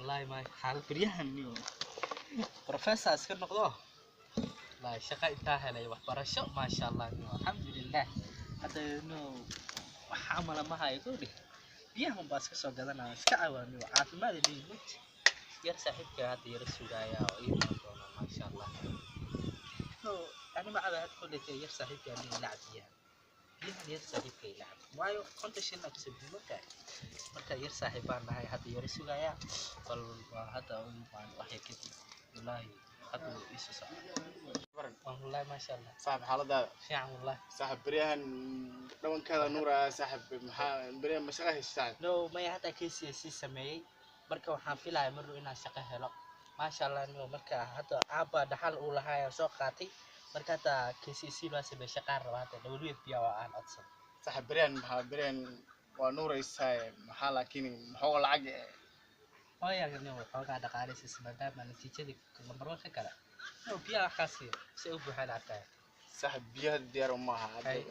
Wallahi ma xaal beryahan niyo professor iska noqdo. Wallahi shaqa intaa helay waxbarasho, maasha Allah niyo, alxamdulilah. Hadda no wax camala ma hayo gowdhi, biyahan baa iska soo gadanaya, iska cawaa niyo, caafimaad leeyihin mugti. Yar saaxiibka hadda yara sugaaya oo ii imaan doona, maasha Allah. No ani ma caba hadda koleyta, yar saaxiibka ani ila cab biyahan, biyahan yar saaxiibka ila cab, waayo 50 shilin kusoo bixiy markaa. Marka yar saaxiib baan nahay, hadda yara sugaaya, bal waa hadda u imaan wax yar kadib. Wallahi hadda wuu iisoo socdaa. Wallahi maasha Allah. Saaxib, xaaladaada? Fiican wallahi. Saaxib, beryahan dhawankaada nuuraya. Saaxib, maxaa beryahan ma shaqa heshay, saaxib? No maya, hadda KCSE sameeyey, marka waxaan filaya mar dhow inaan shaqo helo, maasha Allah niyo. Marka hadda aabba dhaxal uu lahaa ayaan soo qaatay, marka hadda KCSE loo sameeyey, shaqaan rabaa hadda WFP oo aan codsan. Saaxib, beryahan maxaa beryahan waa nuuraysaa, maxaa laakiin maxooga lacag Hooyaga niyo waxoogaa dhaqaaleysiis maadaama natiijadii lambar one ka gala. No biyaha waxkaas siiyo si ay u buuxaan arkaya. Saaxib, biyaha diyaar uma aha hadda. Hay.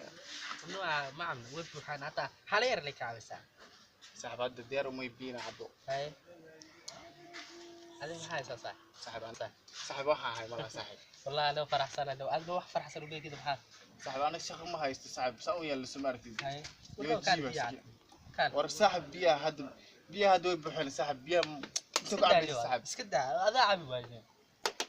Nuuca macamna way buuxaan, hataa hala yar lay ka caawisaa. Saaxib, hadda diyaar umay biyina cabo. Hay, adiga maxaa haysaa saaxib? Saaxib, saaxib, waxaan ahay malaha, saaxib. Wallahi anoo faraxsan, anoo adba wax faraxsan umeegida maxaa? Saaxib, aniga shaqo ma haysto, saaxib, saan u yeelno soo ma aragtid? Hay. Yo jiiba. Biyaha kaan. War saaxib, biyaha hadda, biyaha hadda way buuxeen, saaxib, biyaha inta ku cabaysa, saaxib? Iska daa, adaa cabi waayo.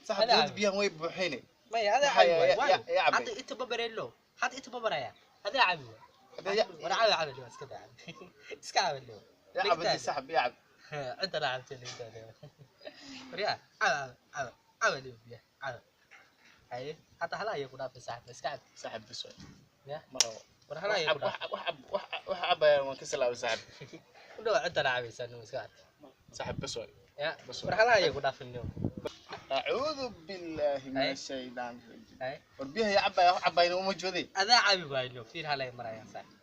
Saaxib, adaa dawladda cabi. Biyahan way buuxeen. Maya, adaa Maxaa cabi waayo. Waayo yaa cabay? Hadda inta babareelo, hadda inta babaraya, adaa cabi waayo. Hadda war cabi, cabi liwa, iska daa, iska cabi liwa. Yaa cabadi, saaxib, yaa cab. Cidda la cabtay ligtaada. Waryaa, cabi, cabi, cabi liwa, biyaha cabi. Haye, hadda hala ayay ku dhaafay, saaxib, iska cabi. Saaxib, bis waay. Ya. Ma rabo. War hala ayay ku dhaafay. Wax wax wax wax cabayaan waan ka salaamay, saaxib. U dhawa cidda la cabaysaa niyo, iska cab. Saaxib, bas waay. Ya. Bas. War hala ayay ku dhaafin niyo. Acuudu billaahi min Hay. ashaytaan rajiim. Haye. War biyaha yaa cabaya, wax cabayna uma jooday. Adaa cabi waayo niyo, fiir halay marayaan, saaxib.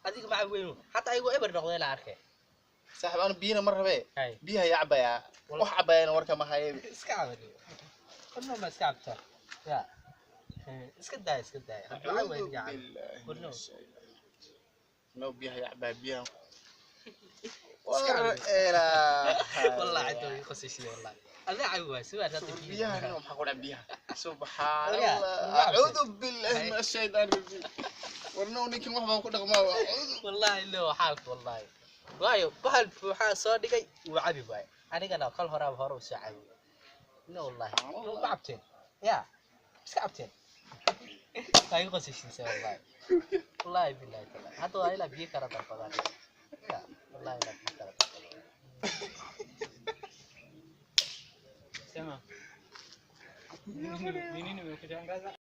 Adiga ma cabi weyno, hataa ayagoo eber noqday la arkay. Saaxib, anu biyana ma rabee. Hay. Biyaha yaa cabayaa, wax cabayana warka ma haye. Iska cabi niyo, warno ma iska cabtaa ya? Iska daaya, iska daaya. Hadduu cabi waayo acuudu adiga cabi. billaahi min Warno. ashaytaan no biyaha yaa cabaya biyaha. Iska war cabi. ilaahay. Wallahi cidda way qosashiye, wallahi adaa cabi waayo si waa. Biyaha no maxaa ku dhaca biyaha? Subxaan Waryaa, Allah. ma cabsay? Acuudu billaahi Hay. min ashaytaan rajiim. Warno ninkan wax baan ku dhaqmaa, acuudu. Wallahi loo xaalka, wallahi waayo bahal buuxaa soo dhigay, wuu cabi waayo, anigana kol horaaba hore u soo cabi. No wallahi ma cabteen ya, iska cabteen, waa iga qosashiisa wallahi, wallahi billahi taala. Hadda waa ilaa biyo kala dalbadaan ya, wallahi ilaa biyo kala dalbadaan. Sema. Ni nini imekushangaza?